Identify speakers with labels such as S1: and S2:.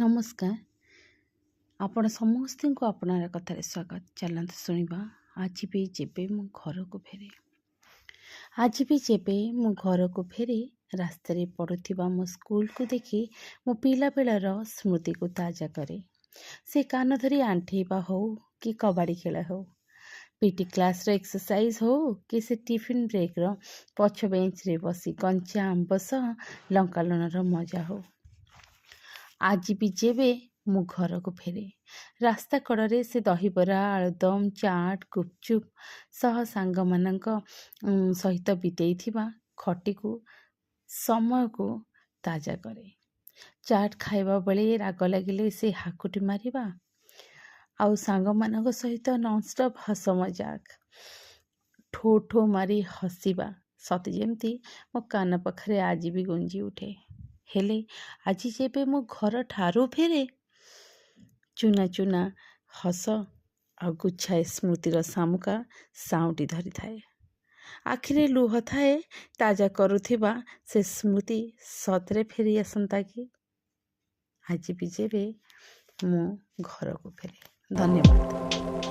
S1: ନମସ୍କାର, ଆପଣ ସମସ୍ତଙ୍କୁ ଆପଣାର କଥାରେ ସ୍ୱାଗତ। ଚାଲନ୍ତୁ ଶୁଣିବା ଆଜି ବି ଯେବେ ମୁଁ ଘରକୁ ଫେରେ। ଆଜି ବି ଯେବେ ମୁଁ ଘରକୁ ଫେରେ, ରାସ୍ତାରେ ପଡ଼ୁଥିବା ମୋ ସ୍କୁଲକୁ ଦେଖି ମୋ ପିଲାବେଳର ସ୍ମୃତିକୁ ତାଜା କରେ। ସେ କାନ ଧରି ଆଣ୍ଠେଇବା ହଉ କି କବାଡ଼ି ଖେଳ ହଉ, ପିଟି କ୍ଲାସ୍ର ଏକ୍ସରସାଇଜ୍ ହଉ କି ସେ ଟିଫିନ୍ ବ୍ରେକ୍ର ପଛ ବେଞ୍ଚରେ ବସି କଞ୍ଚା ଆମ୍ବ ସହ ଲଙ୍କା ଲୁଣର ମଜା ହଉ, ଆଜି ବି ଯେବେ ମୁଁ ଘରକୁ ଫେରେ, ରାସ୍ତା କଡ଼ରେ ସେ ଦହିବରା, ଆଳୁଦମ, ଚାଟ୍, ଗୁପଚୁପ୍ ସହ ସାଙ୍ଗମାନଙ୍କ ସହିତ ବିତେଇଥିବା ଖଟିକୁ ସମୟକୁ ତାଜା କରେ। ଚାଟ୍ ଖାଇବା ବେଳେ ରାଗ ଲାଗିଲେ ସେ ହାକୁଟି ମାରିବା ଆଉ ସାଙ୍ଗମାନଙ୍କ ସହିତ ନନ୍ଷ୍ଟପ୍ ହସ ମଜାକ, ଠୋ ଠୋ ମାରି ହସିବା ସତେ ଯେମିତି ମୋ କାନ ପାଖରେ ଆଜି ବି ଗୁଞ୍ଜି ଉଠେ। ହେଲେ ଆଜି ଯେବେ ମୁଁ ଘରଠାରୁ ଫେରେ, ଚୁନା ଚୁନା ହସ ଆଉ ଗୁଚ୍ଛାଏ ସ୍ମୃତିର ଶାମୁକା ସାଉଁଟି ଧରିଥାଏ। ଆଖିରେ ଲୁହ ଥାଏ। ତାଜା କରୁଥିବା ସେ ସ୍ମୃତି ସତରେ ଫେରି ଆସନ୍ତା କି? ଆଜି ବି ଯେବେ ମୁଁ ଘରକୁ ଫେରେ। ଧନ୍ୟବାଦ।